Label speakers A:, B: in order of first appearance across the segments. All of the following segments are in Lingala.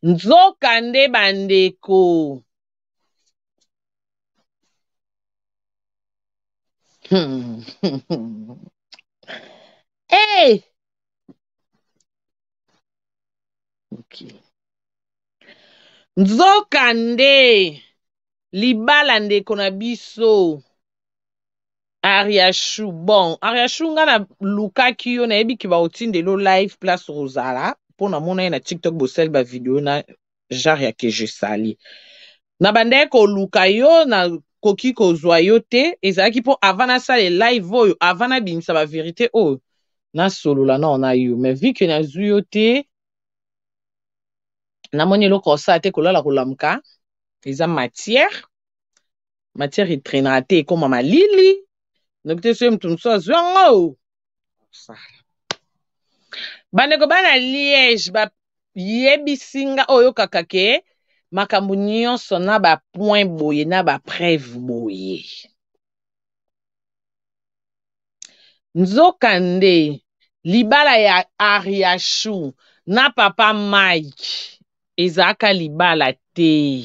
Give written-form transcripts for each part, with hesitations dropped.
A: Nzoka nde bandeko. Hey! Okay. Nzoka nde libala ndeko na biso Ariachou bon Ariachou nga na lukaki yo nayebi ke baotindelo live place ozala mpo namona ye na TikTok bosali ba video na genre ya que je sali na bandaki koluka yo nakoki kozwa yo te ezalaki mpo avant nasala live oyo avant nabimisa ba verite oyo nasolola nao na yo mais vu que nazwi yo te namoni eloko osala te kolala kolamuka eza matière matière etrainaka te ekoma malili noki te soki moto mosusu azwi yango osala bandeko bana liège bayebisi nga oyo oyokaka ke makambo nyonso na bapoint boye na bapreuve boye nzokande libala ya ariachou na papa mike ezalaka libala te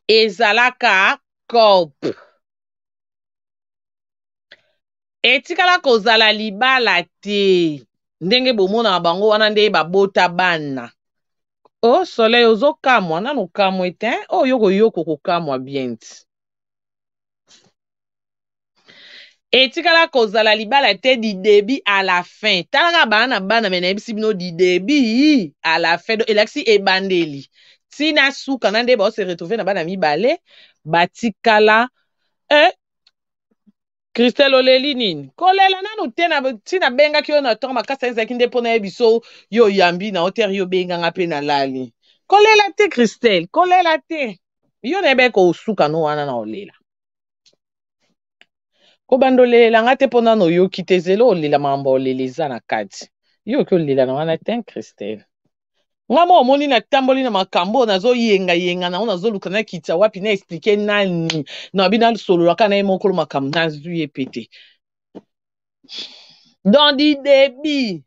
A: ezalaka coop etikala kozala libala te ndenge bomonaka bango wana nde babota bana o oh, soleil ozokamwa nanu okamwe te oyo oh, koyoka okokamwa bien ti etikala kozala libala te du début à la fin talaka baa na bana me nayebisi bino du début à la fin donc elakisi ebandeli ntina suka na nde bao se retrouve na bana mibale batikala eh, Christelle oleli nini kolela nanu te na ntina abengaki yo na ntongo makasi ezalaki nde mpo nayebi so yo oyambi na otere yo obenganga mpe nalali kolela te Christelle kolela te yo nayebaki kosuka no wana na olela kobanda olelela nga te mpo nano oyoki te zela olela makambo olela eza na kati yo oki olela na wana te Christelle nga mo omoni natamboli na makambo oyo nazoyengayenga nango nazoluka nakitisa wapi na explike nani nabi nasololaka na ye mokolo makambo nazwi ye pe te dans du débit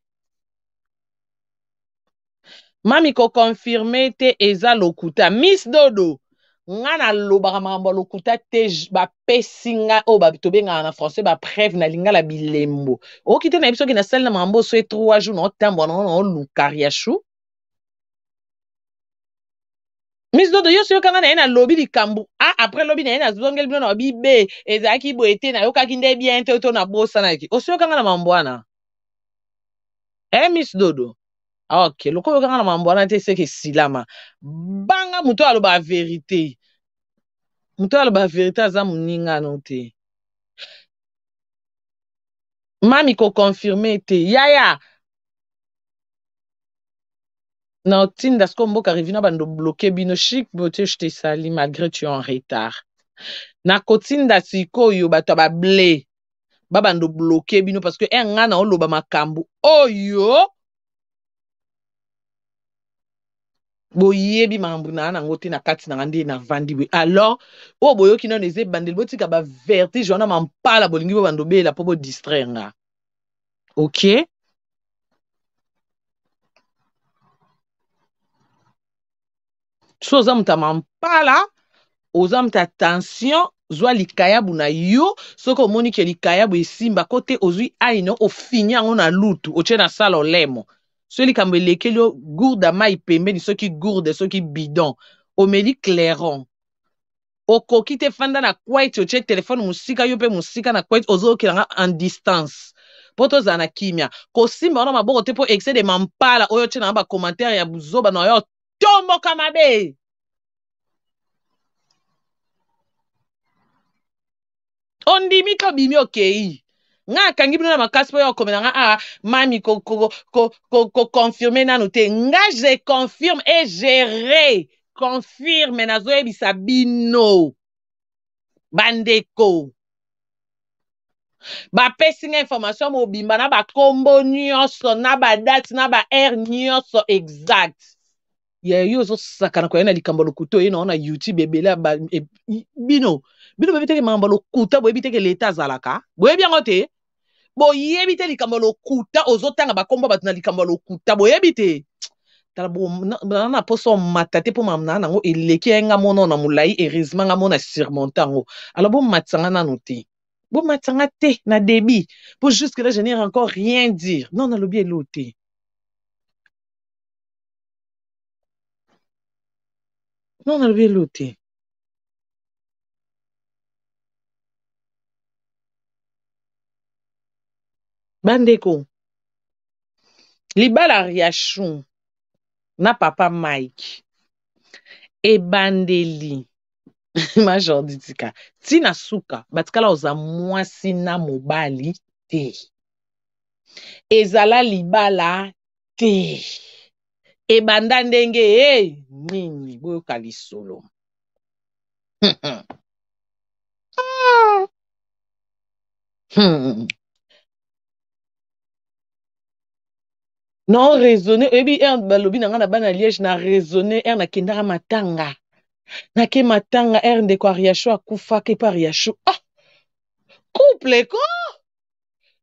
A: mami koconfirme te eza lokuta miss dodo nga nalobaka makambo ya lokuta te bapesi nga oyo tobengaka na français bapreuve na lingala bilembo oyoki te nayebi soki nasali na makambo oyo so e 3 jours naotambola nango naoluka riachou miss dodo yo soki okanga na ye nalobi likambo a après lobi na ye nazongeli bino na bi b ezalaki boye te nayokaki nde bien te to nabosanaki osiyokanga na mambo wana eh miss dodo ok lokola oyokanga na mambo wana te seke esilama banga moto oyo alobaka verite moto oyo alobaka verite aza moningano te mami koconfirme te yaya na otinda sikoyo mboka rivi na bando bloke bino chic beauté je te sali malgré tu es en retard nakotinda sikoyo bato ya bable babando bloke bino parce que eh, nga na oloba makambo oyo boyebi makambo na nango te na kati na nga nde navandi boye alors oyo boyoki nano eza ebandeli botika bavertige wana mampala bolingi bobanda obela mpo bodistraire nga ok so oza moto ya mampala oza moto ya tension zwa likayabu na yo soki omoni ke likayabu esimba ko te ozwi aino ofini yango na lutu otie na sala olemo soki likambo elekeli yo gourde ya mai pembeni soki gourde soki bidon omeli clairon okoki te fanda na kwete otie telefone mosika yo mpe mosika na kwete ozokela nga en distance mpo tozala na kimia kosimba wana maboko te mpo excès de mampala oyo otie na nga bacommentaire ya buzoba na yo tomboka mabe ondimi to obimi okei nga akangi bino na makasi mpo yo okomela nga ah mami koconfirme nanu te nga je confirme et je reconfirme nazoyebisa bino bandeko bapesi nga information mobimba na bakombo nyonso na badate na baheure nyonso exact ya yo ozosakana koya na likambo ya lokuta oye nango na youtube ebele ya e, bino bino boyebi teke makambo ya lokuta boyebi teke leta azalaka boyebi yango te boyebi te likambo ya lokuta ozotanga bakombo bato na likambo ya lokuta boyebi te. Tala bo na na poso mata te po na nango eleki ya nga mono na molai heureusement nga mona surmonter yango. Alors bo matisa nga nanu te. Bo matisa nga te na débit. Po jusque là je n'ai encore rien dire. Non nalobi elo te. Non nalobi elo te. Bandeko libala Riachou na papa Mike ebandeli ma Jordi tika tina suka batikala oza mwasi na mobali te ezala libala te ebanda ndenge hey, nini boyoka lisolo. Non raisonner oyebi heure balobi na nga na bana Liège na raisonner heure nakendaka matanga nake matanga heure ndeko Ariachou akufaka epa Ariachou ah couple ko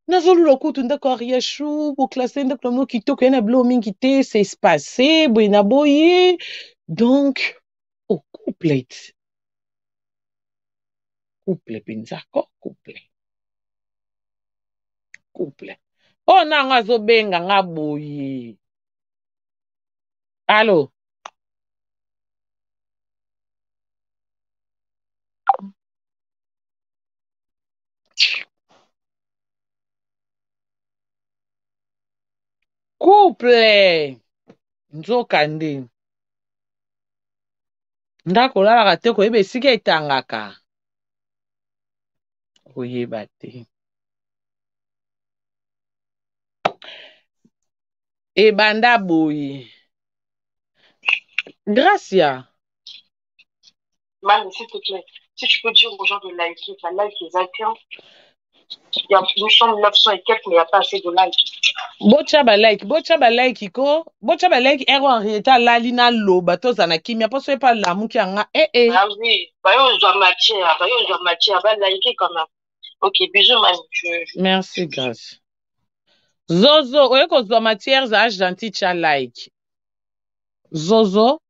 A: nazolula kutu ndako Ariachou boklasse ndako na bino kitoko ye na biloko mingi te c'est espace boye na boye donc au couple couple mpenza ko couple couple oyo na yango azobenga nga boye alo couple nzoka nde ndako olalaka te koyeba esika etangaka oyeba te ebanda boye Gracia.
B: Man, s'il te plaît, si tu peux dire aux gens de liker, bah, like les hein. Il y a, nous sommes 900 et quelques, mais il n'y a pas assez de likes.
A: Botia ba like, botia ba like ko, botia ba like ero Henrietta alali na loba toza na kimia poso epa lamuki yanga eh eh.
B: Ah oui, bah yo zwa matière, bah yo zwa matière, bah liker quand même. Ok, bisous man. Je...
A: Merci Grace. Zozo, oye kozwa matière za gentil cha like. Zozo,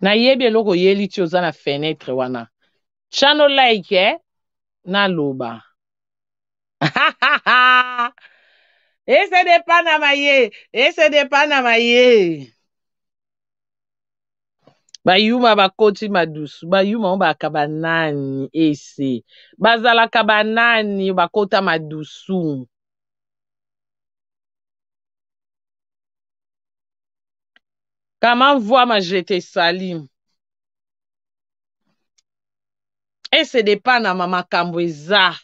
A: nayebi eloko oyeli ti oza na fenêtre wana. Chano like eh? Naloba. Ese de Panama ye, ese de Panama ye. Bayuma bakoti madusu, bayuma oyo bayaka banani ese. Bazalaka banani bakota madusu. Kama mvwama je te salue. Ese de Panama makambo eza.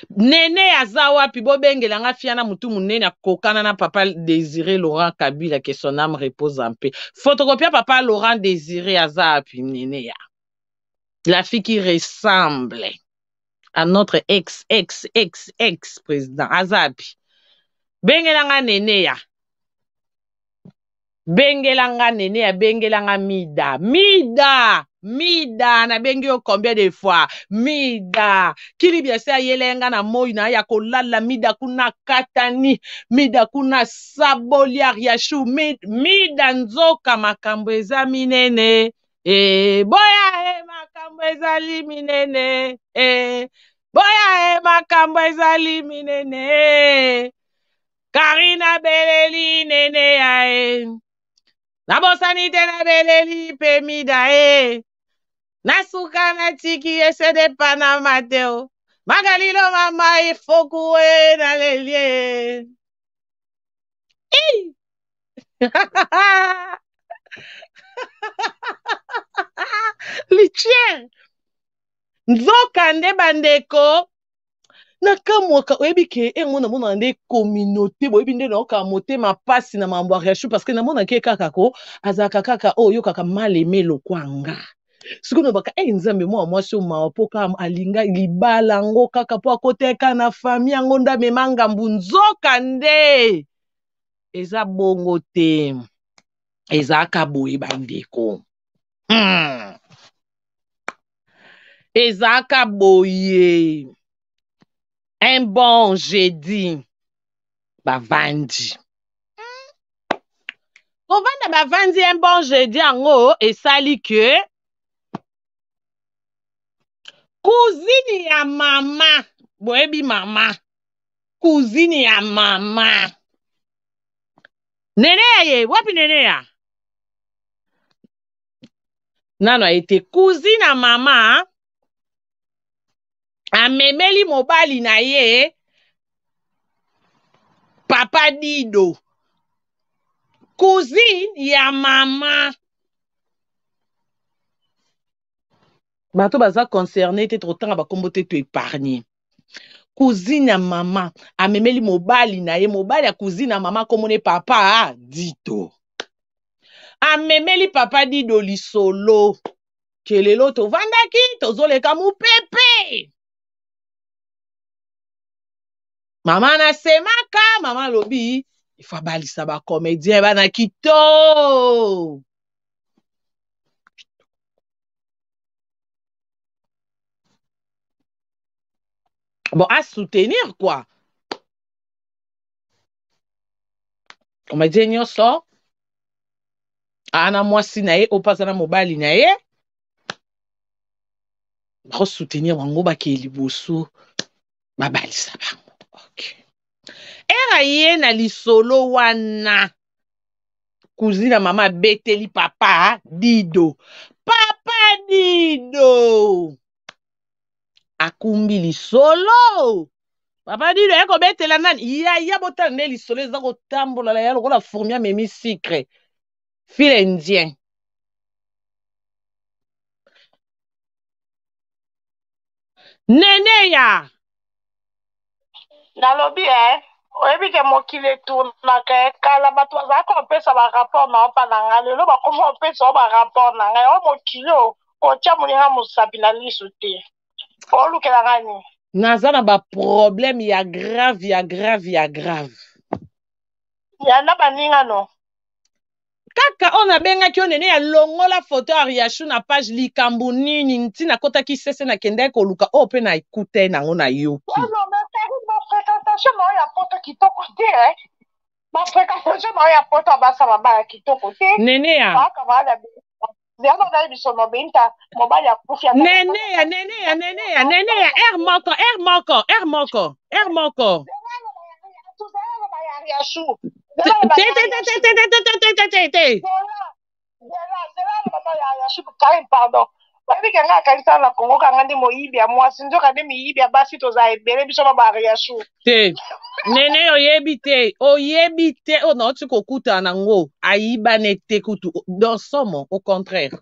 A: Nene aza wapi bobengela nga fiana mutu munene akokana na papa Désiré Laurent Kabila que son âme repose en paix. Photocopie papa Laurent Désiré aza wapi nene ya. La fille qui ressemble à notre ex ex ex ex président aza wapi. Bengela nga nene ya. Bengela nga nene ya bengela nga mida mida mida nabengi yo combien de fois mida kilibi ase ayele nga na moi na ya kolala mida kuna katani mida kuna saboli ariashu mida nzoka makambo eza minene e boya e makambo ezali minene e boya e makambo ezali minene Karina beleli nene ya e. Nabosani te na beleli pe mida e. Nasuka na tiki ese de Panama te o. Magalilo mama ifoku e na lelie. Lichier. Nzoka nde bandeko nakamwaka oyebi ke engo namonaka nde communauté boyebi nde naokaka motema mpasi na mambo ya Rachou parce que namonaki ye kaka ko azalaka kaka oyo oyokaka mal aimé lokwa nga sikoyo nalobaka e nzambe mwana mwasi oyo mawa mpo kaka alinga libala yango kaka mpo akoteka na famille yango nde amema ngambu nzoka nde eza bongo te ezalaka boye bandeko. Ezalaka boye un bon jeudi bavandi. Kovanda bavandi un bon jeudi yango esali que cousine ya mama, boyebi mama, cousine ya mama nene ya ye wapi nene ya nano aye te, cousine ya mama amemeli mobali na ye papa Dido, cousine ya mama. Bato baza concerne te, tokotanga bakombo te, to épargne. Cousine ya mama amemeli mobali na ye, mobali ya cousine ya mama komone papa Dido, amemeli papa Dido lisolo ke lelo tovandaki tozoleka mopepe. Mama nasemaka, mama alobi ifo abalisa ba comédien bana kito. Bon, à soutenir quoi. Comédien nyonso ana mwasi na ye oyo aza na mobali na ye, bakosoutenir bango bakee liboso babalisa bango. Okay. Era ye na lisolo wana, cousine ya mama abeteli papa Dido. Papa Dido akumbi lisolo. Papa Dido aye kobetela nani? Yaya, botala nde lisolo eza kotambola ya lokola fourmi amemi sucre. File indien. Nene ya
B: nalobi oyebi ke mokili etournaka kala bato bazalaka kopesa barapport na yo mpa na ngai, lelo bakoma kopesa yo barapport na ngai. O mokili oyo kotia moninga mosapi na lisu te, olukela ngai nini?
A: Naza na baproblème ya grave, ya grave, ya grave.
B: Ya na baninga no.
A: Kaka oyo nabengaki yo nene ya longola foto ya Riachou na page, likambo nini? Ntina akotaki sese, nakendaki koluka oyo mpe na ekute nango nayoki.
B: Oh non, mais Karine, bafréquentation na yo ya poto kitoko te, eh? Bafréquentation na yo ya poto abasa mabaya kitoko te.
A: Nene ya
B: Baka zela nayebi sono benta mobali akufi ata-
A: Nene ya, nene ya, nene ya, nene ya, r moko, r moko, r moko, r moko.
B: Tozala na bayariashu.
A: Te te te te te te te te te te te te.
B: Karine, pardon, oyebi ke ngai akanisa na Kongo kanga nde moyibi ya mwasi, nzoka nde miyibi ya basi toza ebele, biso ba bariashu.
A: Te nene, oyebi te, oyebi te oyo nauti kokutana nango, ayibane te kutu dans somo, au contraire.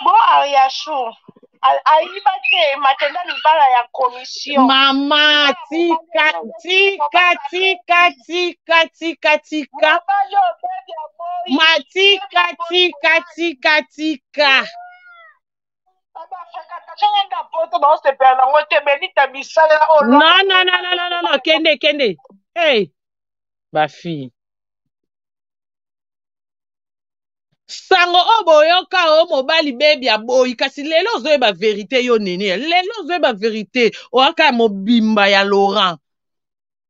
B: Bo ariashu ayiba te, makenda libala ya commission.
A: Mama, tika, tika, tika, tika, tika, tika.
B: Mobali oyo bebi aboyi.
A: Ma tika, tika, tika, tika.
B: Bafréquentation nga poto baosepela nango te, benita bisalela oyo.
A: Non, non, non, non, non, non, non, kende, kende, hey, bafille, sango oyo boyoka o mobali bebi aboyi, kasi lelo ozoyeba vérité. Yo nene, lelo ozoyeba vérité oyaka ya mobimba ya Laurent.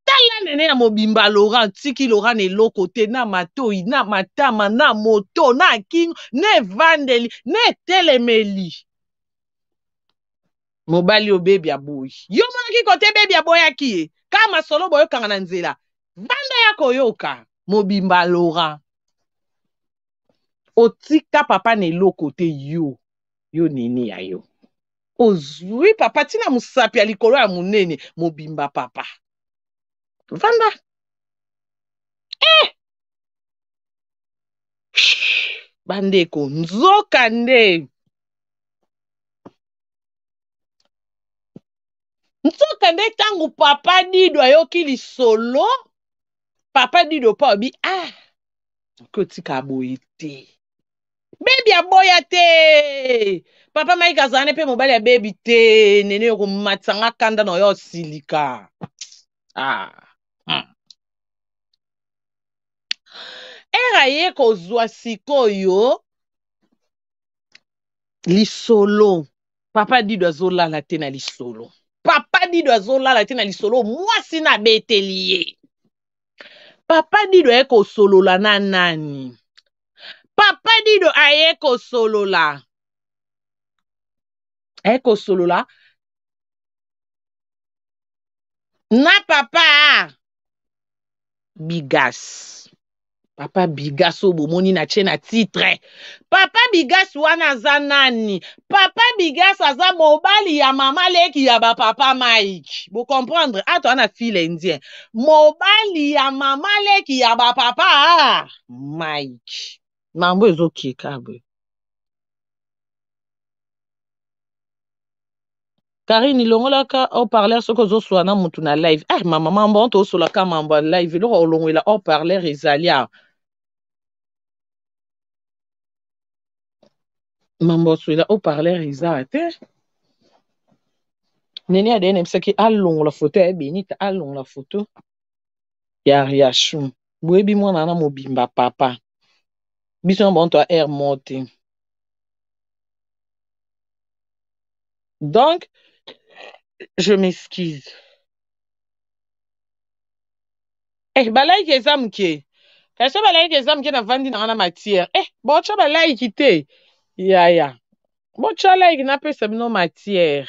A: Tala nene ya mobimba ya Laurent, tiki Laurent na eloko te, na matoi, na matama, na moto, na kingo, na evandeli, na etelemeli. Mobali oyo bebi aboyi, yo monaki kote bebi aboyaki ye ka masolo boyokanga na nzela. Vanda ya koyoka mobimba Laurent, otika papa na eloko te. Yo, yo nini ya yo ozwi papa ntina mosapi ya likolo ya monene mobimba papa. Vanda eh! Bandeko, nzoka nde, nzoka nde ntango papa Dido ayoki lisolo, papa Dido mpo alobi: ah, okotika boye te, bebi aboya te. Papa Mike azala ne mpe mobali ya bebi te. Nene, yo komatisanga kanda na oyo osilika. Ah. Era ye kozwa sikoyo lisolo, papa Dido azolala te na lisolo. Papa Dido azolala te na lisolo, mwasi na abeteli ye. Papa Dido aye kosolola na nani? Papa Dido aye kosolola. Aye kosolola na papa Bigas. Papa Bigas oyo bomoni na tie na titre. Papa Bigas wana aza nani? Papa Bigas aza mobali ya mama leki ya ba papa Mike. Bo comprendre? Ato ana file indien. Mobali ya mama leki ya ba papa Mike. Mambo ezokeka boye. Karine longolaka haut parleur soki ozoswa na mutu na live. Ah mama mambo on tosolaka mambo ya live eloko olongola haut parleur ezali awa. Mambo oswela haut parleur eza te. Nene ADN ebisaki alongola photo ya Benita alongola photo ya Riachou. Boyebi mwana na mobimba papa. Biso na bango to air mote. Donc, je m'excuse. Eh, ba like eza moke. Kasi ba like eza moke na vandi na nga na matière. Eh, botya ba like te. Yaya. Botya like napesa bino matière.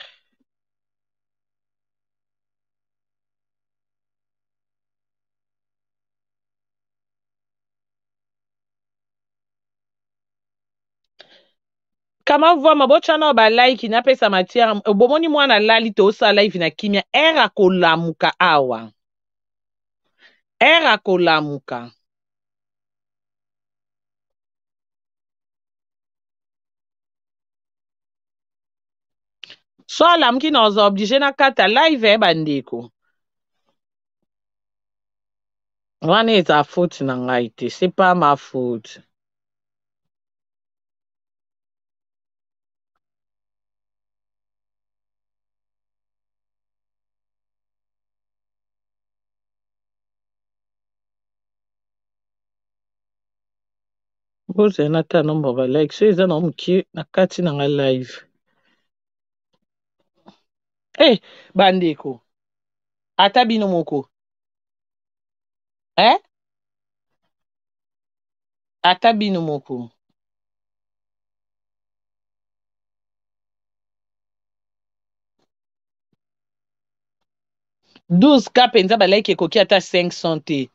A: Kama vwama botya nao ba like napesa matière. Bomoni mwana alali tosala live na kimia. Ere akolamuka awa. Ere akolamuka. So alamuki na oza oblige nakata live eh bandeko. Wana eza faute na ngai te, c'est pas ma faute. Bozela nata nombre ba like so eza na moke na kati na ngai live. Eh bandeko, ata bino moko eh? Ata bino moko. 12K mpenza balike ekoki ata 500 te.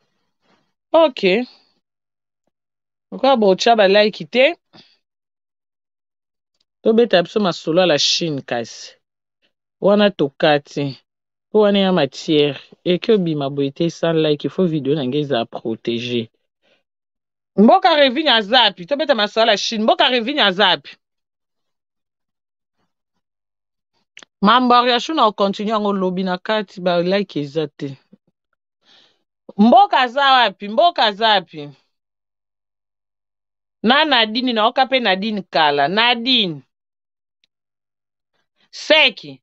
A: Ok. Lokola botya balike te, tobeta biso masolo ya la Chine kasi. Wana tokati. Po wana ya matière. Eke obima boye te sans like, il faut video na ngai ezala protégée. Mboka Revine azapi, tobeta masolo ya la Chine. Mboka Revine azapi. Mambo ya Shuna okontinue yango lobi na kati ba like eza te. Mboka aza wapi? Mboka aza wapi? Na Nadine naoka pe Nadine kala. Nadine. Seki.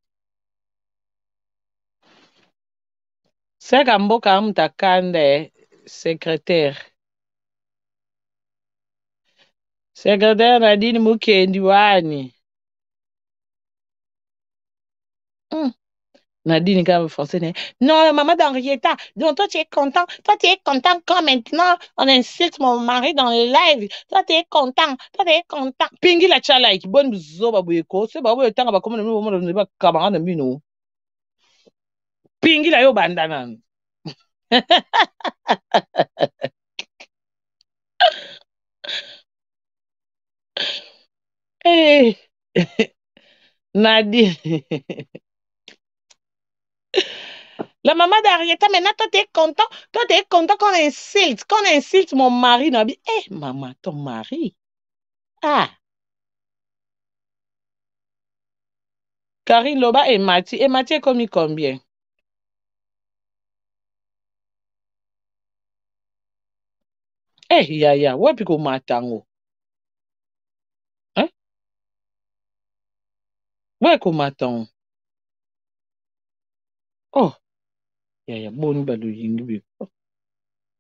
A: Seka mboka amuta kanda eh. Secrétaire. Secrétaire Nadine Mukendi wani. Nadine quand français né. Non, maman d'Henrietta, donc toi tu es content. Toi tu es content quand maintenant on insulte mon mari dans le live. Toi tu es content. Toi tu es content. Pingi la cha like bonne zoba boye ko. Se ba boye tanga ba komona mino mona ba camarade mino. Pingi la yo bandana. Eh. Nadine. La maman d'Arietta, maintenant toi tu es content. Toi tu es content qu'on insulte mon mari. Nabi, eh maman, ton mari. Ah. Karine Loba et Mati. Et Mati est commis combien? Eh, ya ya, wapi ko matango? Hein? Ouais, ko matango. Oh, ya ya, boni baloyingi bi.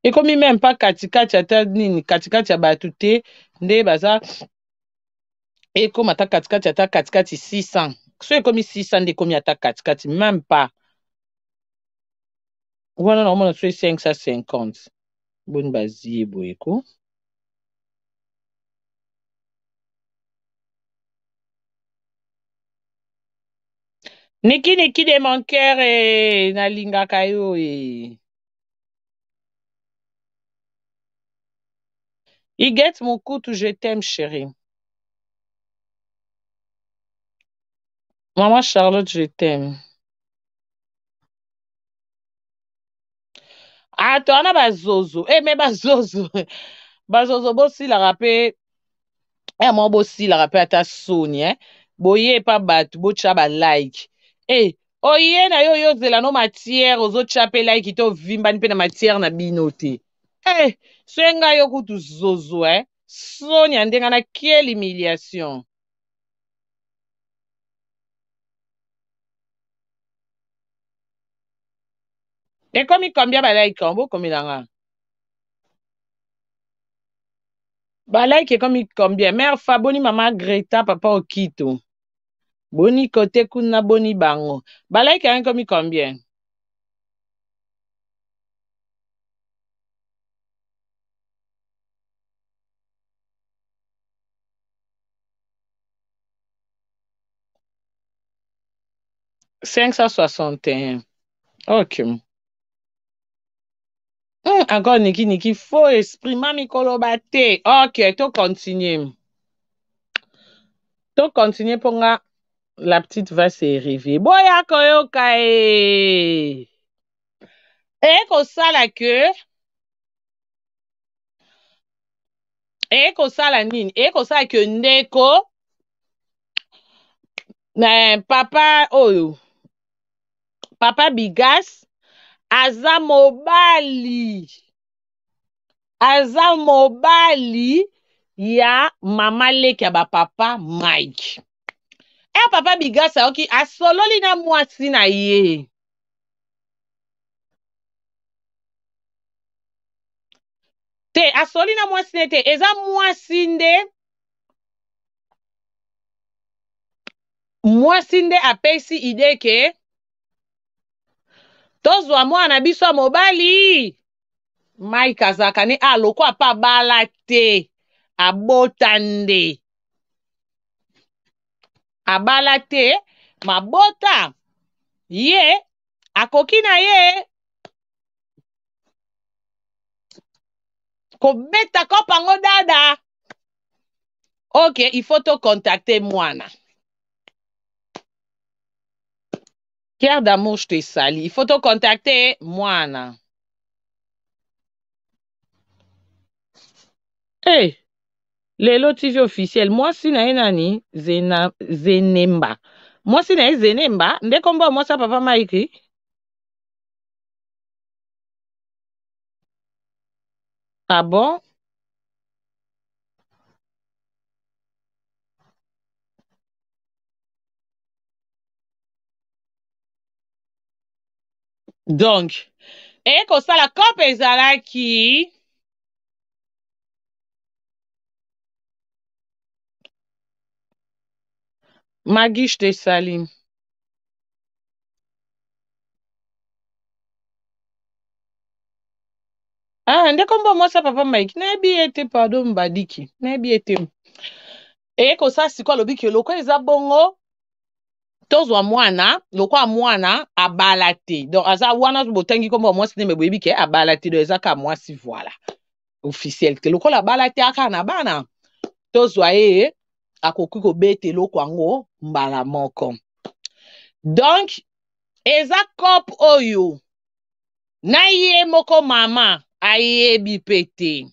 A: Ekomi même pas katikati ata nini, katikati ya bato te, nde baza ekoma ata katikati ata katikati 600. So ekomi 600 nde ekomi ata katikati, même pas. Wana naomona so 550. Boni bazie boye ko. Niki Niki de mon cœur eh, nalingaka yo eh. Huguette Mokutu, je t'aime chérie. Maman Charlotte, je t'aime. Ah, toi na bazozo. Eh, mais bazozo. Bazozo bosilaka pe eh, mwa bosilaka pe ata soni eh. Boye epa bato botya ba like. Eh, oye na yo yo zela no matière ozotya pe like te ovimbani pe na matière na bino te. Eh, soki ngai yo kutu zozo eh. Soni ya ndenge na quelle humiliation. Ekomi combien ba like yango bokomela nga? Ba like ekomi combien? Mère Fa boni mama Greta papa Okito. Boni kote kuna boni bango. Ba like yango ekomi combien? 561. Ok. Encore Niki Niki, faux esprit, mami koloba te. Ok, to continuer. To continuer pour nga la petite va se réveiller. Boya koyoka e. E kosala que e kosala nini? E kosala que ndeko na papa oyo papa Bigas aza mobali aza mobali ya mama leki ya ba papa Mike. E papa Bigas ayoki asololi na mwasi na ye. Te asoli na mwasi na ye te, eza mwasi nde mwasi nde apesi idee ke tozwa mwana biso ya mobali Mike azalaka ne ah, lokwa pa abala te abota nde abala te mabota ye akoki na ye kobeta kopa ngo dada. Ok, il faut to contacter mwana. Pierre d'amour, je te salue. Il faut te contacter mwana. Hey, Lelo TV officiel, mwasi na ye nani? Zena, Zenemba. Mwasi na ye Zenemba, nde kombo ya mwasi ya papa Mike? Ah bon? Donc, ekosala cope ezalaki Maggie, je te salue. Ah, nde kombo mwasi ya papa Mike nayebi ye te, pardon mbadiki nayebi ye te. Eye kosala sikoyo alobi ke lokola eza bongo tozwa mwana lokola mwana abala te, donc aza wana botangi kombo ya mwasi nde me boyebi ke abala te, donc eza kaka mwasi voilà officiel te, lokola abala te aka na bana tozwa ye akoki kobeta eloko yango mbala moko. Donc eza cope oyo na ye moko mama ayebi pe te.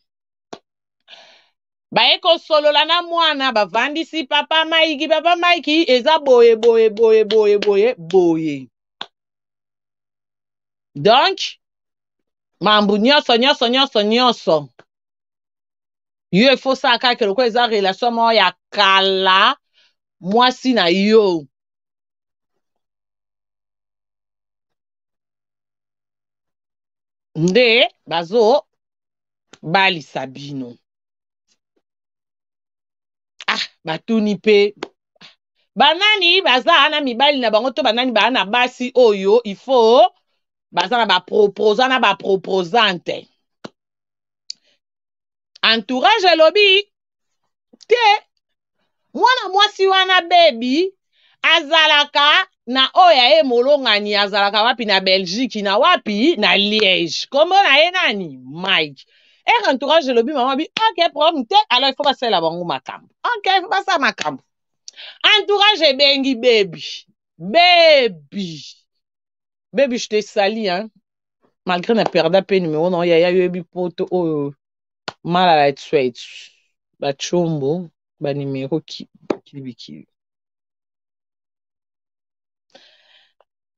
A: Baye kosolola na mwana, bavandisi papa Mike, papa Mike eza boye boye boye boye boye boye. Donc mambu nyonso nyonso nyonso nyonso yo efosaka kaka lokola eza relation moko ya kala mwasi na yo nde bazo balisa bino. Ah, batuni pe banani baza na mibali na bango to banani baa na basi oyo il faut baza na ba proposant na ba proposante. Entourage elobi te mwana mwasi wana bebi azalaka na oyo ya ye molongani azalaka wapi na Belgique na wapi na Liège kombo na ye nani Mike ere entourage elobi mama bi ok problème te alors il faut basalela bango makambo ok il faut basala makambo entourage ebengi bebi bebi bebi je te sali hein malgré na perda pe numero na yo yaya yoyebi poto oyo malala tswets bachombo ba numero kibikili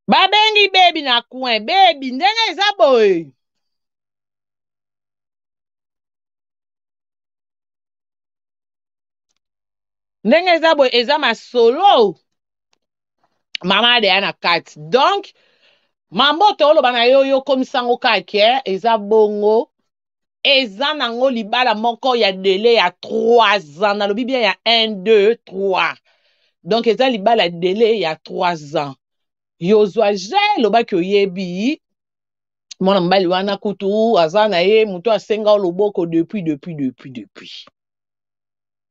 A: babengi bebi na coin bebi ndenge eza boye ndenge eza boye eza masolo mama adeya na kati donc mamboto oloba na yo yo okomisa yango kake eza bongo eza nango libala moko ya dele ya 3 ans nalobi bien ya 1 2 3 donc eza libala ya dele ya 3 ans yozwa je lobaki oyebi mwana mobali wana kutu aza na ye moto asenga yo loboko depuis depuis depuis depuis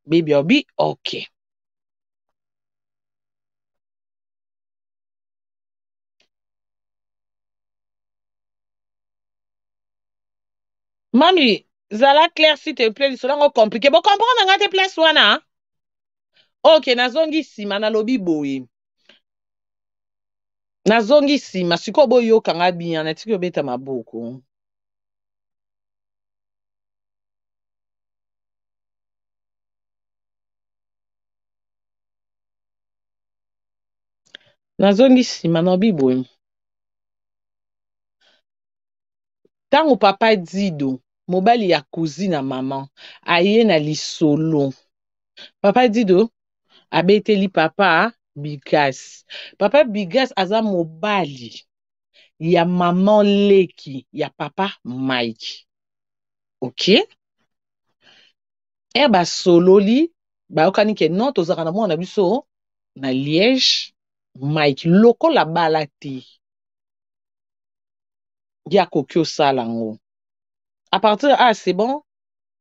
A: bebi obi ok Mami, zala clair s'il te plaît, lisolo yango compliqué. Bo comprendre nga te place wana? Ok, nazongi nsima nalobi boye. Nazongi nsima sikoyo boyoka nga bien, natiki obeta maboko. Nazongi nsima nalobi boye. Ntango papa Dido, mobali ya cousine ya maman, aye na lisolo, papa Dido abeteli papa Bigas. Papa Bigas aza mobali ya maman leki ya papa Mike. Ok? Ere basololi, bayokani ke non, tozalaka na mwana na biso na Liège, Mike lokola bala te. ye akoki osala yango à partir ah c'est bon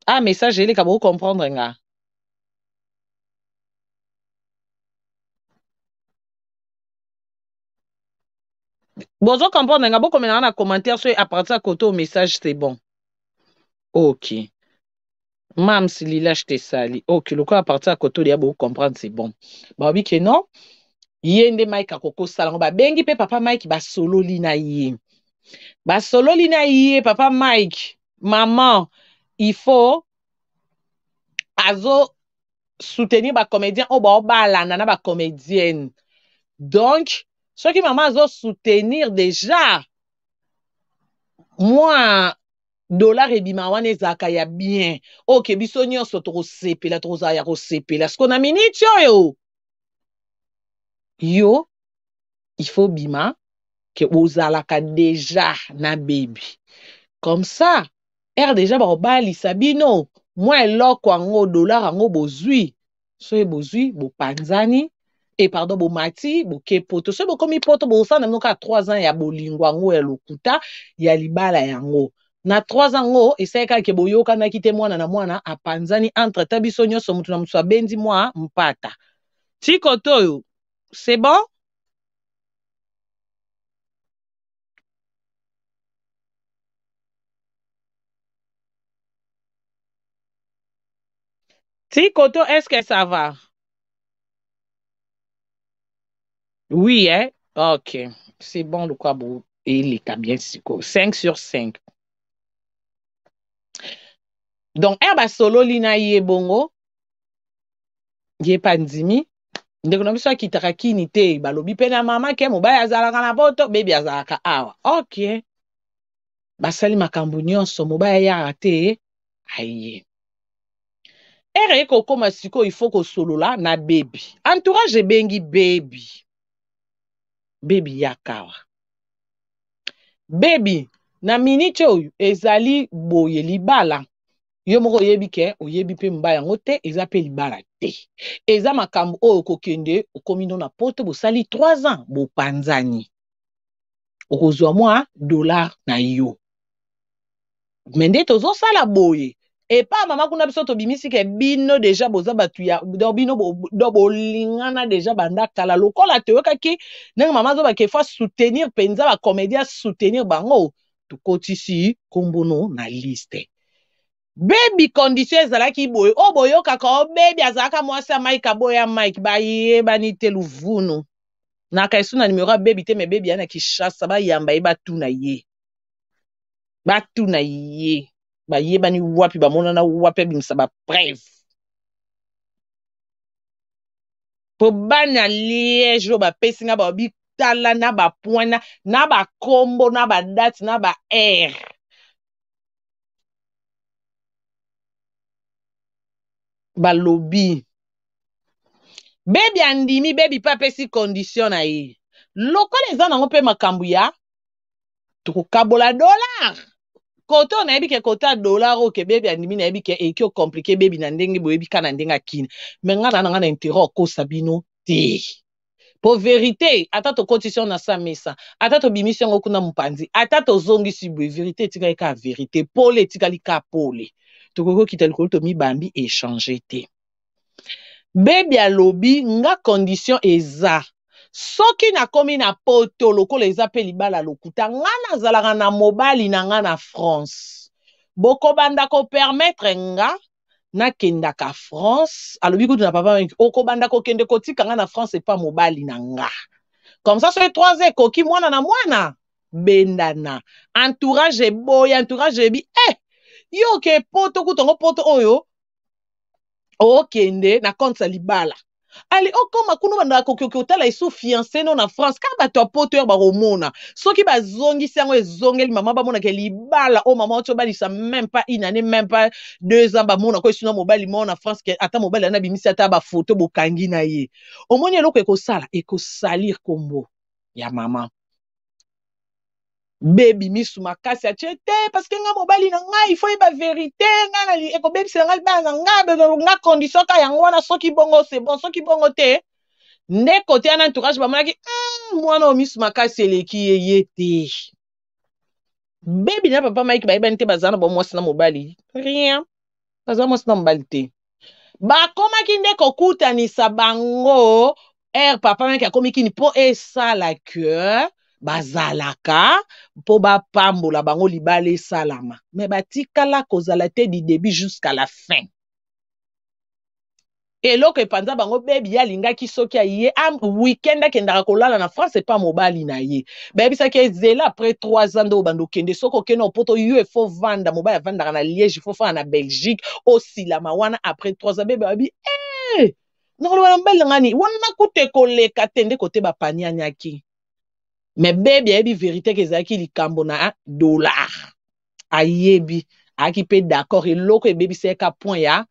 A: ah message eleka bo comprendre nga bozo comprendre nga bokomela nga na commentaire soki à partir ya kote au message c'est bon ok mams lila je te sali ok lokola à partir ya kote olia bo comprendre c'est bon balobi ke non ye nde mike akoki osala yango babengi mpe papa mike basololi na ye basololi na ye papa mike maman il faut azo soutenir ba comédien oyo baobalana na ba comédienne donc soki mama azo soutenir déjà mwa dollar ebima wana ezalaka ya bien oke biso nyonso tokosepela tokozala ya kosepela siko na miniti oyo yo il faut bima ke ozalaka deja na baby comme ça heure deja bakobalisa bino mwa eloko yango dollar yango bozwi soki bozwi bopanzani e pardon bomati boke poto soki bokomi poto bokosala na bino kaka 3 ans ya bolingo yango ya lokuta ya libala yango na 3 ans yango esali kaka ke boyokanaki te mwana na mwana apanzani entre ta biso nyonso moto na moto abendi mwa mpata ti kote oyo c'est bon ti koto est ce que ça va oui eh? Ok c'est bon lokwa bo eleka bien sikoyo 5 sur 5 donc ere basololi na ye bongo ye mpe andimi ndeko na biso akitaka kini te balobi mpe na mama ke mobali azalaka na poto bebi azalaka awa ok basali makambo nyonso mobali ayaka te aye ere ye kokoma sikoyo ifo kosolola na bebi entourage ebengi bebi bebi yakawa bebi na miniti oyo ezali boye libala yo moko oyebi ke oyebi mpe mobali yango te eza mpe libala te eza makambo oyo okokende okomi no na poto bosali 3 ans bopanzani okozwa mwa dollar na yo me nde tozosala boye Epa mama kuna biso tobimisi ke bino deja boza batu ya do bino do bolingana deja banda kala lokola toyokaki ndenge mama azoba ke faut soutenir penza ba comédien soutenir bango tokotisi kombono na liste. Baby condition ezalaki boye oyo boyokaka o baby azalaka mwasi ya Mike aboya Mike bayebani te luvunu naka esu na numero ya baby te me baby ya na Kinshasa bayamba ye batuna ye batuna ye bayebani wapi bamonana wapi abimisa ba preuve po bana liège oyo bapesi nga balobi tala na ba point na bakombo na ba date na ba heure balobi bebi andimi bebi mpe apesi condition na ye lokola eza nango mpe makambo ya tokokabola dollar kote oyo nayebi ke kote ya dollar oyo ke bebi andimi nayebi ke eki okomplike bebi na ndenge boyebi ka na ndenge akini me ngai na na ngai na interet okosa bino te po verite ata tokotisi yango na sa mesa ata tobimisi yango kuna mopanzi ata tozongisi boye verite etikali kaka verite pole etikali kaka pole tokoki kokita likolo tomibambi echange te Baby alobi nga condition eza soki nakomi na poto lokola eza pe libala lokuta nga nazalaka na mobali na nga na France bokobanda ko permettre nga nakendaka France alobi kutu na papa Mike okobanda kokende kotika nga na France epa mobali na nga comme ça soki 3 ans ekoki mwana na mwana bendana entourage eboyi entourage ebi eh yo ke poto kutu yango poto oyo okende na compte ya libala ale okoma kuna obandaka kokoki otala esu fiance no na france kaka bato ya poto oyo bakomona soki bazongisi yango ezongeli mama bamonaka libala oyo mama oti obalisa même pas une année même pas 2 ans bamona ko esuna mobali moko na france ke ata mobali wana abimisi ata bafoto bokangi na ye omoni eloko ekosala ekosalir kombo ya mama Baby misu makasi atie te parce que nga mobali na ngai il faut yeba verite nga na ekobebisela ngai libala na nga nga condition ka yango wana soki bongo c'est bon soki bongo te nde kote wana entourage bamonaki mwana oyo misu makasi eleki ye ye te baby na papa Mike bayebani te bazala na bomwasi na mobali rien baza mwasi na mobali te bakomaki nde kokutanisa bango ere papa Mike akomi kini mpo esala ke bazalaka mpo bapambola bango libala esalama me batikala kozala te du début jusqu'à la fin eloko epanza bango bebi ye alingaki soki aye weekend akendaka kolala na France epa mobali na ye bayebisaki ezela après 3 ans nde obanda okende soki okende opoto yo efo vanda mobali avandaka na Liège ifo fanda na Belgique osilama wana après 3 ans bebi ayebi eh nakoloba na mobali na ngai nini wana kutu ekoleka te nde kote bapanianiaki me bebi ayebi verite ke ezalaki likambo na dollar ayebi ayaki mpe d'accord eloko ebebisa ye ka point ya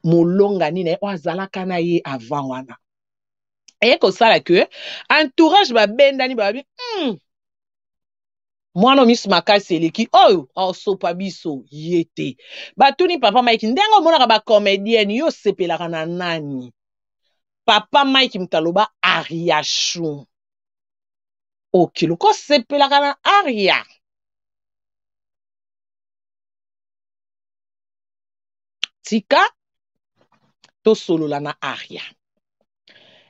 A: molongani na ye oyo azalaka na ye avant wana eye kosala ke entourage babendani bababi mwana miso makasi eleki oyo aosopa biso ye te batuni papa Mike ndenge omonaka bacomédienne yo osepelaka na nani papa Mike moto aloba Ariachou ok loko osepelaka na Aria tika tosolola na Aria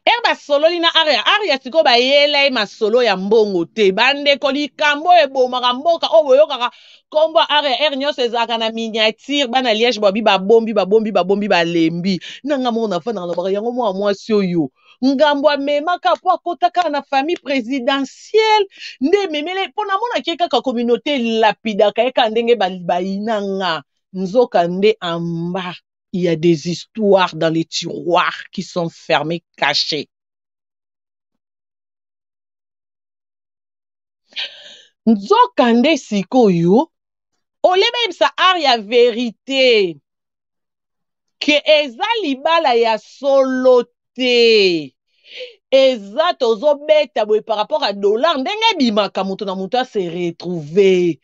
A: ere basololi na Aria Aria sikoyo bayela ye masolo ya mbongo te bandeko likambo oyo ebomaka mboka oyo boyokaka nkombo ya Aria ere nyonso ezalaka na miniature bana Liège babi babombi babombi babombi balembi nanga moko nafandaka nalobaka yango mwana mwasi oyo ngambo amemaka mpo akota kaka na famille présidentielle nde ememele mpo namonaki ye kaka communauté elapidaka ye kaka ndenge bayina nga nzoka nde en bas il y a des histoires dans les tiroirs qui sont fermés cachés nzoka nde sikoyo ole bayebisa art ya verite ke eza libala ya solo te eza tozobeta boye par rapport à dollar ndenge ebimaka moto na moto ase retrouve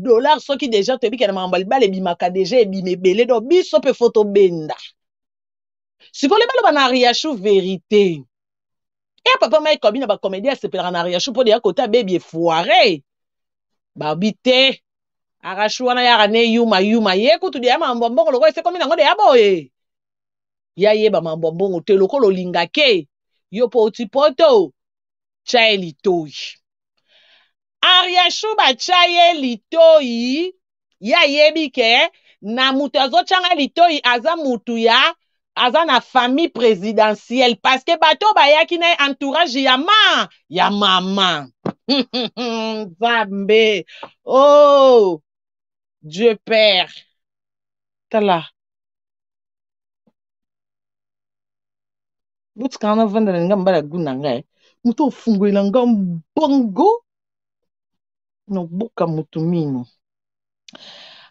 A: dollar soki deja toyebi ke na makambo ya libala ebimaka deja ebima ebele donc biso mpe fo tobenda sikoyo baloba na Ariachou verite e papa Mike Kabi na bacomédien asepelaka na Ariachou mpo deya kota bebi efoire babi te. Arashu wana yaka ne yuma yuma ye kutu deya mambo ya mbongo lokola esekomi nango deya boye. Ya yeba mambo ya mbongo te lokola olinga ke yo po oti poto tya ye litoyi. Ariachou batya ye litoyi ye ayebi ke na moto azotya nga litoyi aza mutu ya aza na famille présidentielle parce que bato oyo bayaki na ye entourage ya ma ya mama nzambe oh dieu père tala botikanga navanda na linga mobali ya gu na ngai moto ofungolela nga mbongo nobuka motu mino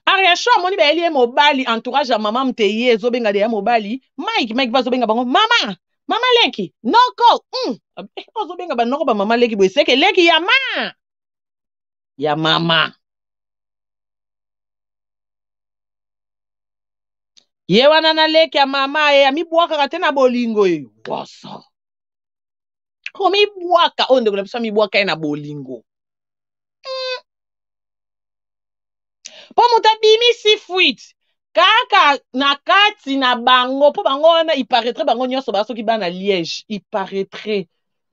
A: Ariachou amoni bayeli ye mobali entourage ya mama mte ye ezobenga deya mobali Mike Mike mpe azobenga bango mama mama leki noko eh, ozobenga banoko ba mama leki boye seke leki ya ma ya mama ye wana na leki ya mama ye amibwakaka te na bolingo ye woso komibwaka oyo ndeko na biso amibwaka ye na bolingo mpo moto abimisi fuite kaka na kati na bango mpo bango wana il paraîtrait bango nyonso ba soki bana Liège il paraîtrait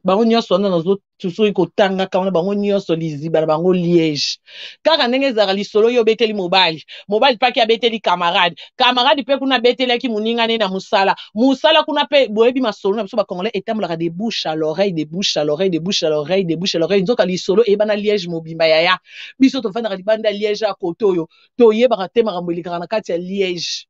A: bango nyonso wana nazo soki kotangaka wana bango nyonso liziba na bango Liège kaka ndenge ezalaka lisolo yo obeteli mobali mobali mpaki abeteli camarade camarade mpe kuna abetelaki moninga ne na mosala mosala kuna mpe boyebi masolo na biso bacongolais etambolaka de bouche à l'oreille de bouche à l'oreille de bouche à l'oreille de bouche à l'oreille nzoka lisolo eyebana Liège mobimba yaya biso tofandaka libanda ya Liège ya kote oyo toyebaka te makambo elekaka na kati ya Liège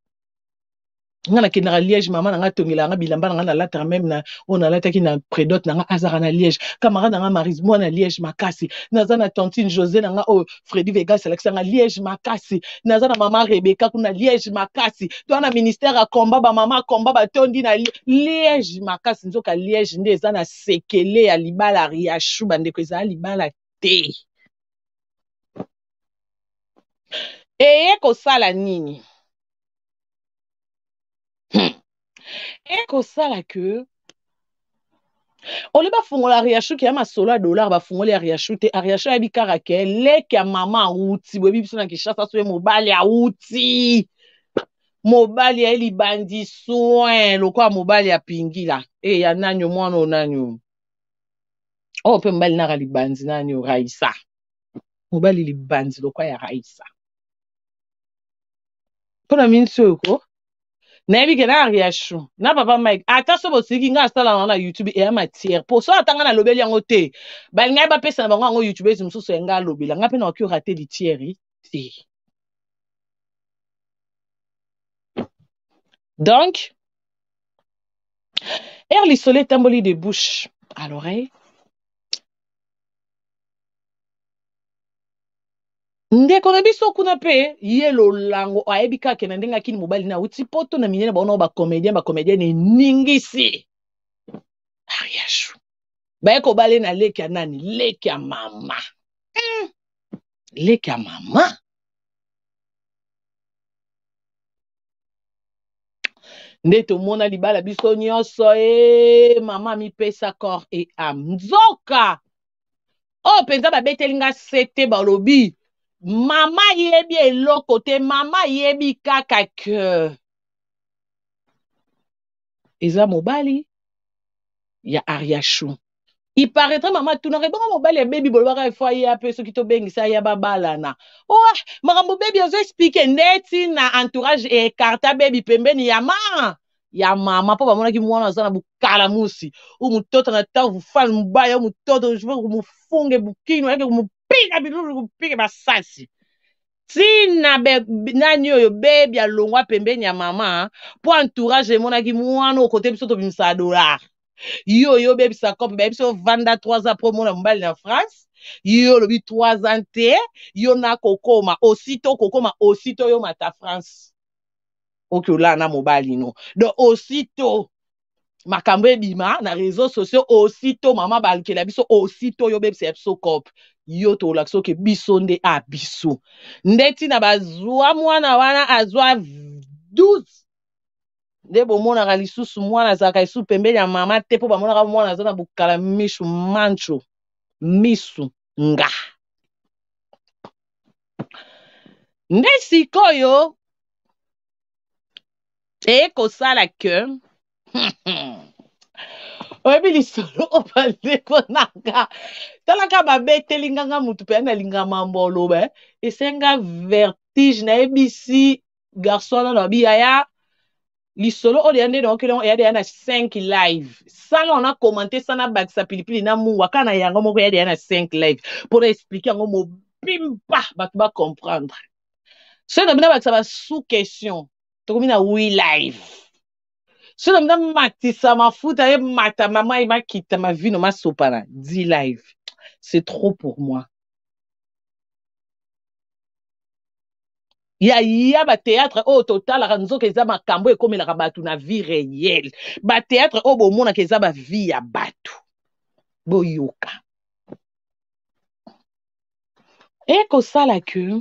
A: nga nakendaka Liège mama na nga atongelaka nga bilamba na nga nalataka meme na oyo nalataki na predote na nga azalaka na Liège camarade na nga Marise mwana Liège makasi naza na tantine José na nga oyo Freddy Vegas alakisa nga Liège makasi naza na mama Rebecca kuna Liège makasi toa na ministère ya combat ba mama combat batondi na Liège makasi nzoka Liège nde eza na sekele ya libala Riachou bandeko ezala libala te eye kosala nini eye kosala ke ole bafungola Ariachou ke ya masolo ya dollar bafungoli Ariachou te Ariachou ayebi kaka ke leki ya mama awuti boyebi biso na Kinshasa soye mobali awuti mobali ya ye libandi soin lokola mobali ya pingila e ya nani mwana oyo nani oyo oyo mpe mobali naka libandi nani oyo Raisa mobali libandi lokola ya Raisa mpo na minsi oyo ko nayebi ke na Ariachou na papa Mike ata so bosiliki ngai asala yango na YouTube eya matière po so ata ngai nalobeli yango te balingaki bapesa na bango yango youtubese mosusu ya ngai alobela ngai mpe nakoki orate litiere te donc ere lisolo etamboli de bouche à l'oreille ndeko na biso kuna mpe ye lolango ayebi kaka na ndenge akini mobali na auti poto na minene baona bacomédien bacomédienne eningisi Ariachou baye kobale na leki ya nani leki ya mama leki ya mama nde tomona libala biso nyonso e mama mipesa corps et âme nzoka oyo mpenza babeteli nga sete balobi mama yebi eloko te mama yebi kaka ke eza mobali ya Ariachou il paraîtrait mama atunaka ebongo mobali ya bebi bolobaka efo aya mpe soki tobengisa aya babalana oh, makambo bebi azo explike ndeti na entourage ekarta bebi pembeni ya ma ya mama mpo bamonaki mwana aza na bukala musi u mutoto na ntango fufani mubaya u mutoto mufunge bukino yake kumupika bilulu kupika basasi ntina nani oyo bebi alongwa pembeni ya mama mpo entourage emonaki mwana okote biso tobimisaka dollar yo oyo obebisa cope bayebi biso vanda 3 ans po omona mobali na France yo olobi 3 ans te yo nakokoma aussitôt kokoma aussitôt yo mata France oke olala na mobali no donc aussitôt makambo ebima na réseaux sociaux aussitôt mama balukela biso aussitôt yo obebisa ya biso cope yo tolakisa oke biso nde a biso nde ntina bazwa mwana wana azwa 12 nde bomonaka lisusu mwana azalaka lisusu pembeni ya mama te mpo bamonaka mwana aza na bokala misu mancho misu nga. Nde sikoyo ekosala ke oyebi lisolo oyo bandeko na nga talaka babeteli nga nga motu mpenza nalinga mambo oloba eh. Esenga vertige nayebisi garçon wana na bi yaya lisolo oyo deya nde naokeli yango eya deya na 5 live sana ona commente sana bakisa pilipili na mungwa kaka na yango moko eya deya na 5 live mpo na explike yango mobimba bato ba comprendre soki na bino bakisa ba sous question tokomi na wi live soki na bino matisa mafuta emata mama emakita mavino masopana di live c'est trop pour moi ya ya ba théâtre oyo totalaka nzoka eza makambo ekomelaka bato na vie réelle ba théâtre oyo bomonaka eza ba vie ya bato boyoka ekosala ke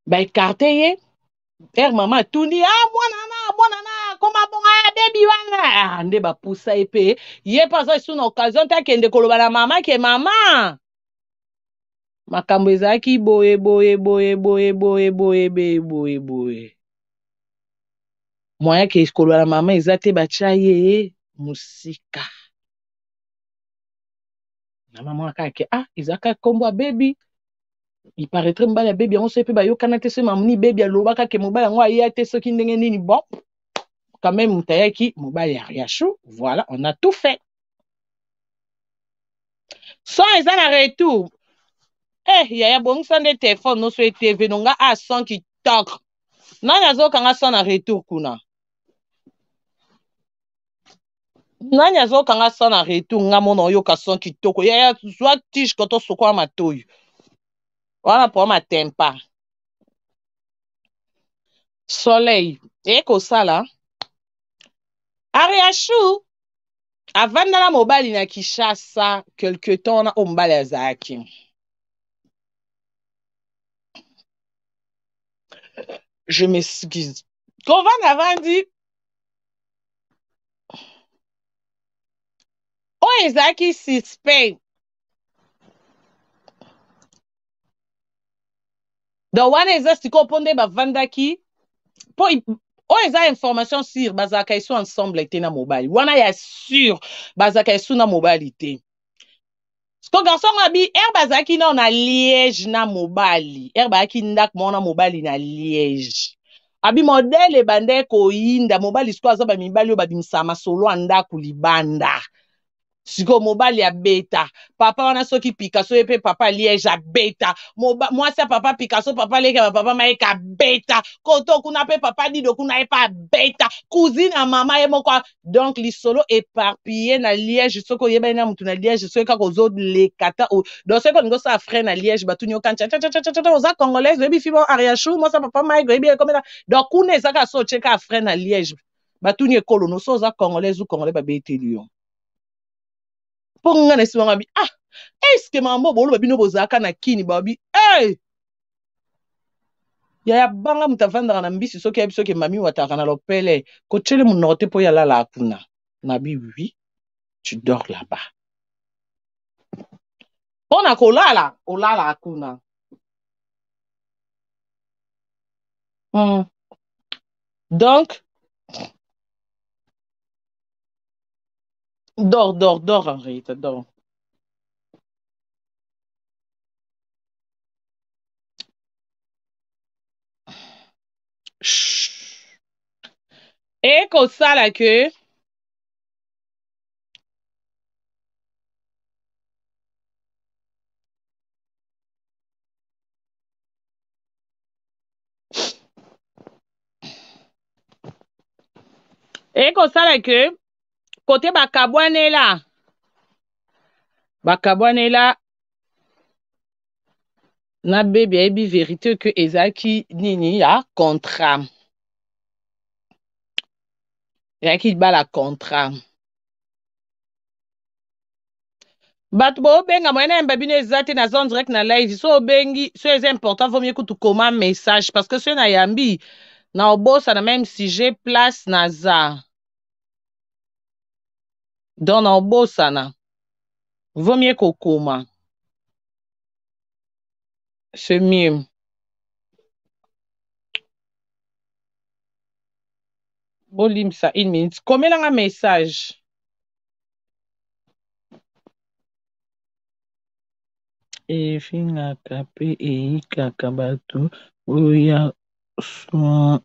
A: ba écarte ye ere mama atuni ah mwana na mwana na koma bonga ah, bebi wana ah, nde bapusa ye mpe ye mpe aza lisusu na occasion te akende koloba na mama ke mama makambo ezalaki boye boye boye boye boye boye boye boye boye moyen ke koloba na mama eza te batya ye mosika na mama kaka ke ah eza kaka nkombo ya bebi il paraîtrait mobali ya bebi yango soki mpe bayokana te soki mamoni bebi alobaka ke mobali yango aya te soki ndenge nini bon quand même moto ayaki mobali ya riachou voilà on a tout fait son eza na retour eh yaya bongisa nde telefone noso etv no nga a son kitoko nani azokanga son na retour kuna nani azokanga son na retour nga mona oyoka son kitoko yaya zwa tige koto sokola matoyi wana mpo matempa soleil ekosala ariachou avanda na mobali na Kinshasa quelque temps wana oyo mobali azalaki je m'excuse kovanda avandi oyo ezalaki suspect donc wana eza sikoyo mpo nde bavandaki mpo oyo eza information sur bazalaka esu ensemble te na mobali wana ya sur bazalaka esu na mobali te siko garçon yango abi ere bazalaki nao na liège na mobali ere bayaki ndako moko na mobali na liège abi modele ebandaki koyinda mobali sikoyo aza bamibali oyo babimisaka masolo ya ndako libanda sikoyo mobali abeta papa wana soki picasso ye mpe papa liège abeta mwasi ya papa picasso papa leke ya papa mayeka abeta koto kuna mpe papa dido kuna ye mpe abeta cousine ya mama ye moko donc lisolo éparpille na liège soki oyebani na motu na liège soki kaka ozoleka ta donc soki olingi osala frais na liège batuni yo kantia oza congolaise oyebi fi bon ariachou mwasi ya papa mike oyebi ekomela donc kuna eza kaka so otie kaka frais na liège batuni ekolo no so oza congolaise ou congolais babeteli yo mpo nga na esima ngabi ah eske mambo boloba bino bozalaka na kini babi hey! Yaya banga moto avandaka na mbisi soki ayebi soki mami wataka na lopele kotyele monoko te mpo ye alalaka kuna nabi oui tu dors là-bas mpo na kolala olalaka kuna mm. Donc dors dors dors Henriette dors ekosala ke ekosala ke kote bakabwanela bakabwanela na baby ayebi verite que ezalaki nini ya contrat ezalaki libala contrat bato bobenga moyen nayamba bino eza te naza en direct na live so obengi so eza important vaut mieux kutu koma message parce que soki nayambi na obosana même sujet place naza donc na obosana vaut mieux kokoma. C'est mieux. Bolimbisa une minute. Komela nga message. Efingaka pe eyikaka bato oyo ya soubassement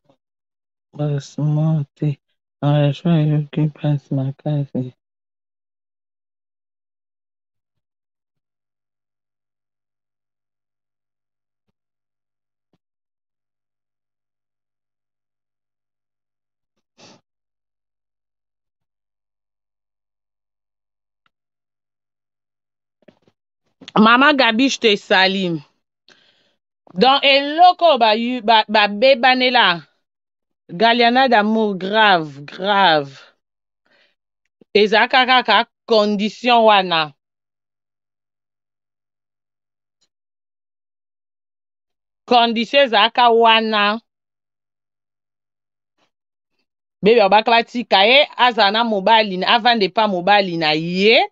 A: te. Relation eyoki mpasi makasi. Mama Gabi, je te salue. Donc, eloko babebanela ba, Galiana d'amour grave, grave. Ezalaka kaka condition wana. Condition ezalaka wana. Bebe abaka batika ye azala na mobali avanda epa mobali na ye.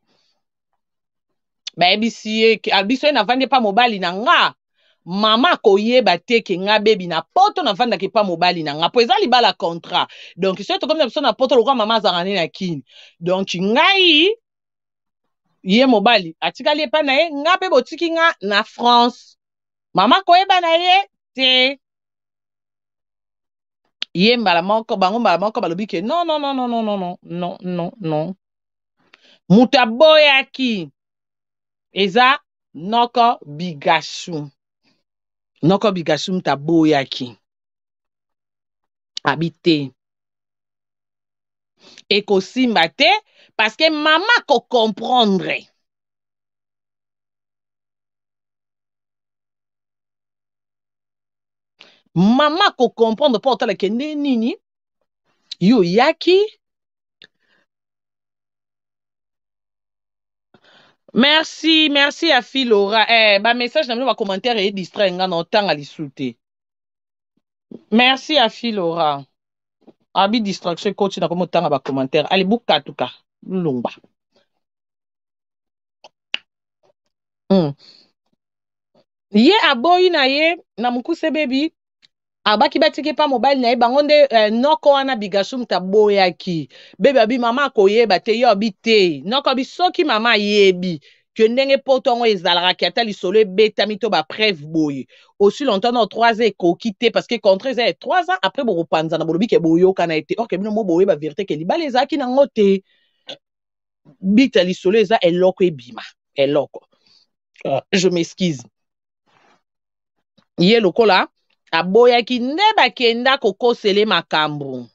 A: Bayebisi ye biso ye navandi epa mobali na nga. Mama akoyeba te ke nga bebi na poto navandaka epa mobali na nga po eza libala contrat. Donc soki tokomi na biso na poto lokola mama azalaka nde na kini. Donc ngai ye mobali atikali epa na ye nga pe botiki nga na France. Mama akoyeba na ye te. Ye mbala moko bango mbala moko balobi ke non non non non non non non non non. Moto aboyaki eza noko bigashu. Noko bigashu moto aboyaki. Abi te. Ekosimba te parce que mama ko comprendre. Mama ko comprendre po otala ke nde nini yo yaki. Merci, merci à Philora. Eh, ba message na bino ba commentaire et distrait nga na otanga lisu te. Merci à Philora. Abi distraction coach na komo tanga ba commentaire. Allez bukatuka longba. Ye aboyi na ye na mukuse baby abaki batiki pa mobali na ye bango nde noko wana bigashu mutu aboyaki. Bebe abi mama akoyeba te yo abi te. Noko abi soki mama ayebi ke ndenge poto yango ezalaka ke ata lisolo ebetami to ba preuve boye. Aussi longtemps na 3 ans ekoki te parce que contrat eza ya 3 ans après bokopanzana bolobi ke boyokana ete or ke bino mo boyeba vérité ke libala ezalaki nango te. Bita lisolo eza eloko ebima eloko. Je m'excuse. Ye lokola aboyaki nde bakenda kokosele makambo.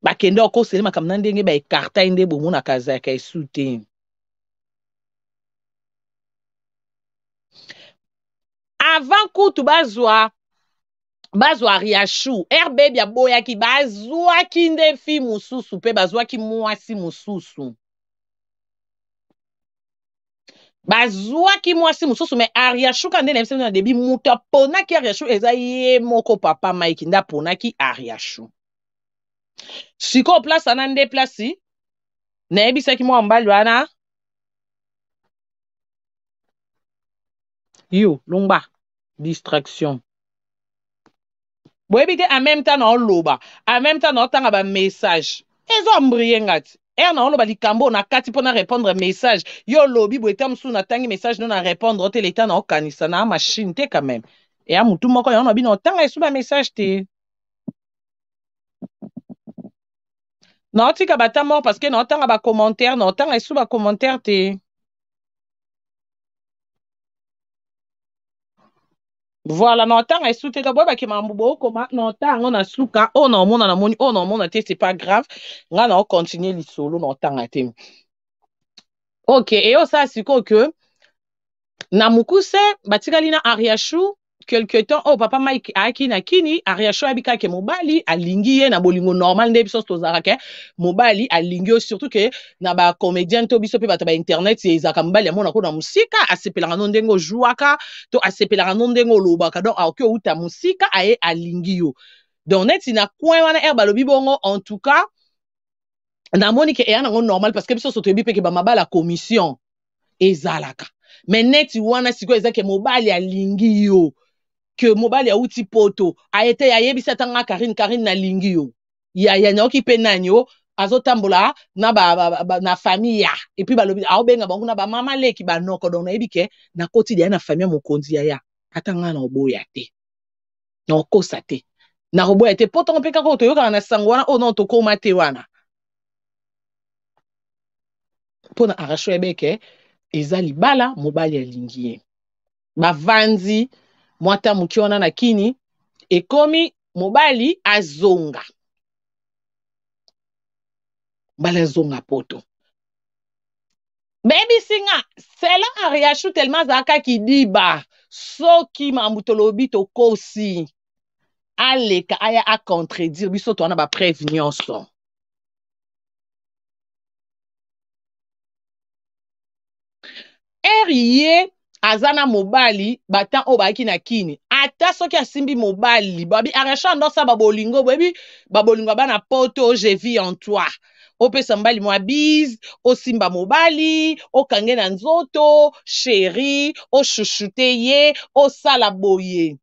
A: Bakenda kokosele makambo na ndenge ba écarta ye nde bomonaka azalaka esu te. Avant kutu bazwa Riachou, RBB aboyaki, bazwaki nde fi mosusu pe bazwaki mwasi mosusu. Bazwaki mwasi mosusu mais Ariachou ka nde na biso na début moto aponaki Ariachou eza ye moko papa Mike nde aponaki Ariachou. Sikoyo place wana nde place nayebisaki mwa mobali wana yo longba distraction. Boyebi te en même temps na oloba, en même temps na otanga ba message. Ezo embrouiller ngati. Er na oloba likambo na kati pona répondre message. Yo lobi boye ta musu na tangi message no na répondre te l'état na okanisa na machine te quand même. Et a mutu moko yo na bino otanga esu ba message te. Na otika ba ta mort parce que na otanga ba commentaire, na otanga esu ba commentaire te. Voilà, na otanga esu te, boyeba ke mambo bokoma na otanga na suka, oyo na omona na moni, oyo na omona te, c'est pas grave. Nga na continuer lisolo na otanga te. OK, et osa siko que na mukuse batikali na Ariachou quelque temps oh papa Mike ayaki na kini Ariachou ayebika ke mobali alingi ye na bolingo normal nde biso tozalaka ke mobali alingi yo surtout ke na ba comédien to biso pe bato ba internet ezalaka mobali amona ko na musika asepelaka no ndenge ojouaka to asepelaka no ndenge olobaka donc aoki outa musika aye alingi yo donc neti na coin wana er balobi bongo en tout cas namoni ke eya nango normal parce que biso so toyebi pe ke ba mabala commission. Ezalaka me neti wana sikoyo eza ke mobali alingi yo, ke mobali awuti poto aye te, ayebisi ata nga Karine, Karine nalingi yo yaya, nayoki mpe nani o azotambola na ba, ba, ba, na famille ya epuis balobi aobenga bango na bamama leki banoko, donc nayebi ke nakoti deya na famille ya mokonzi yaya, ata nga na oboya te, na okosa te, nakoboya te mpo ntongo mpe kaka oyo toyokaka na sango wana oyo nao tokoma te wana mpo na arasho ebeke eza libala, mobali alingi ye, bavandi mwa ta moke wana na kini, ekomi mobali azonga, mobali azonga poto. Bayebisi nga selon Ariachou tellement azalaka kidiba, soki makambo tolobi tokosi, aleka aya a contredire biso, towana ba preuve nyonso. Ere ye aza na mobali batan oyo bayaki na kini, ata soki asimbi mobali babi Ariachou andosa babolingo, boyebi babolingo ya bana poto, je vis en toi, opesa mobali mwa bise, osimba mobali, okange na nzoto sheri, oshushute ye, osala boye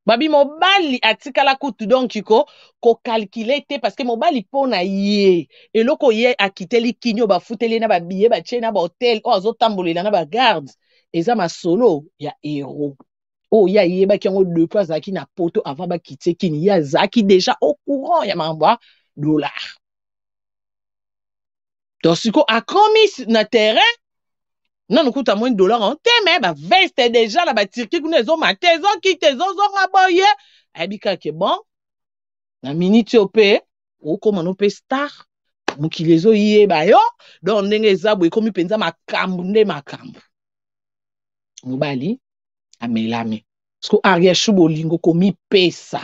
A: babi mobali atikala kutu donc ko kokalkile te, parce que mobali mpo na ye eloko ye akiteli kini oyo bafuteli ye na babiye batie na bahotel oyo azotambolela na bagarde eza masolo ya hero oyo ye ayebaki yango depuis azalaki na poto avant bakitie kini, ye azalaki déjà au courant ya makambo ya dollar. Donc sikoyo akomi na terrain nanu kuta amoni dollar yango te, me baveste deja na baturki kuna ezomata ezokita ezozonga boye, ayebi kaka ke bon na miniti oyo mpe okóma no mpe star, mokili ezoyeba yo, donc ndenge eza boye ekomi mpenza makambo nde makambo. Mobali amelami siko Ariashu bolingo komipesa,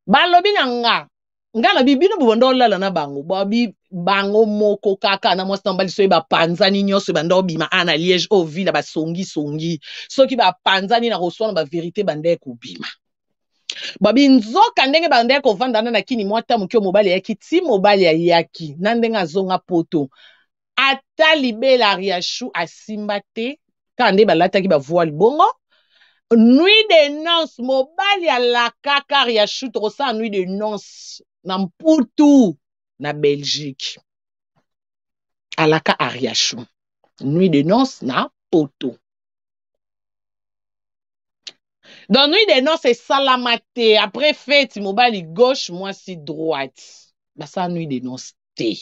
A: balobi na nga nga na bino bobanda olala na bango babi bango moko kaka na mwasi na mobali, soki bapanzani nyonso ebanda obima a na Liège oyo vila basongisongi, soki bapanzani na koswana baverité banda ekobima. Babi nzoka ndenge banda kovanda na kini mwa ta moke, mobali ayaki ti mobali ayaki na ndenge azonga poto, ata libela Ariashu asimba te, kaka nde balataki bavoile bongo. Nuit de noces mobali alakaka Ariashu tokosala nuit de noces na Mputu na Belgique, alaka Ariashu nuit de noces na poto. Donc nuit de noces esalama te, après fête mobali gauche mwasi droite, basala nuit de noces te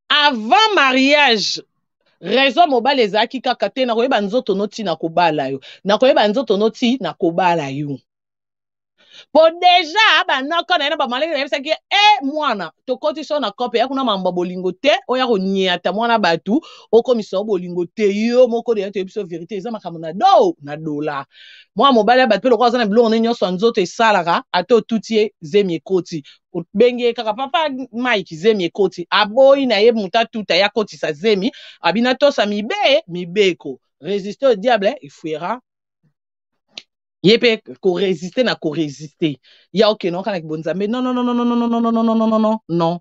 A: avant mariage. Raison mobali ezalaki kaka te nakoyeba nzoto noti na kobala yo, nakoyeba nzoto noti na kobala yo, po deja banoko na ye na bamaleki nayebisaki ye e mwana tokoti so na kope ya kuna mambo ya bolingo te, oya koniata mwana bato okomisa yo bolingo te, yo moko deya toyebi so verité eza makambo na do na dola. Mwana mobali ya bato mpe lokola aza na biloko ne nyonso ya nzoto esalaka, ata otuti ye zemi ekoti, obengi ye kaka papa Mike zemi ekoti, aboyi na ye moto atuta ye akotisa zemi, abina tosa mibe mibeko, résister au diable il fuira, ye mpe koresiste na koresiste ya okende oka na kibonzambe, non non non non non non non non non non non non,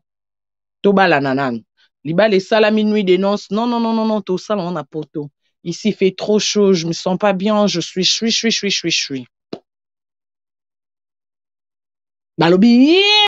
A: tobalana nanu, libala esalami nuit de noces, non non non non non, tosala ngo na poto, ici fait trop chaud, je me sens pas bien, je suis suis suis suis suis suis balobi ye.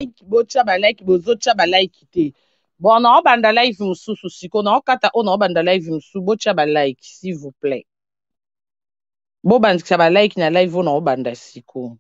A: Like, botya ba like, bozotya ba like te. Bon, naobanda live mosusu sikoyo, naokata oyo, naobanda live mosusu. Botya ba like, s'il vous plaît. Bobandikisa ba like na live oyo naobanda sikoyo.